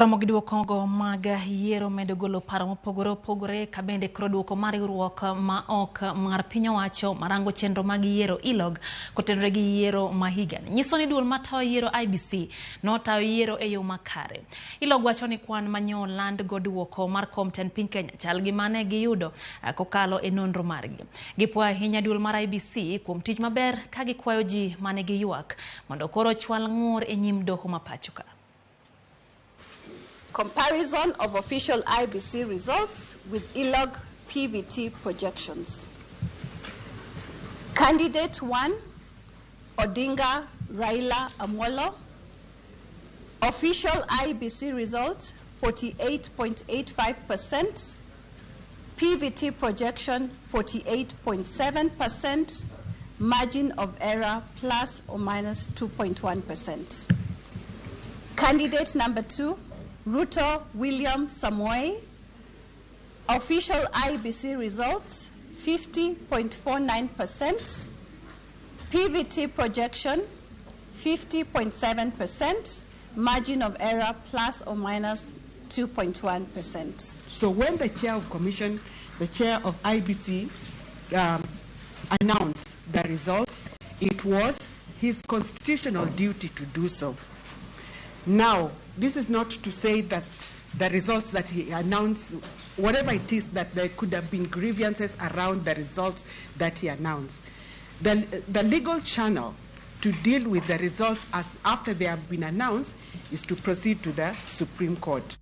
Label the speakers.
Speaker 1: Romo gi duokogo mag yiero medo golo paro mopogore opogore ka bende koro duoko mar riwruok ma ok mar piny owacho marango chenro mag yiero ILOG kotenore gi yiero ma higani nyiso ni duol matayo yiero IEBC notayo yiero e yo makare. ILOG wacho ni kwan manyo land go duoko mar kom tend piny Kenya chal gi mane giyudo kokalo e nonro margi. Gipuoyo ahinya duol mar IEBC kuom tich maber ka gikwayo ji mane giywak mondo koro chwal ng'ur e nyim doho ma pacho ka.
Speaker 2: Comparison of official IEBC results with ILOG PVT projections. Candidate 1, Odinga Raila Amolo. Official IEBC result, 48.85%. PVT projection, 48.7%. Margin of error, plus or minus 2.1%. Candidate number 2, Ruto William Samoei. Official IEBC results, 50.49%. PVT projection, 50.7%. Margin of error, plus or minus 2.1%.
Speaker 3: So when the chair of commission, the chair of IEBC, announced the results, it was his constitutional duty to do so. Now, this is not to say that the results that he announced, whatever it is, that there could have been grievances around the results that he announced. The legal channel to deal with the results as after they have been announced is to proceed to the Supreme Court.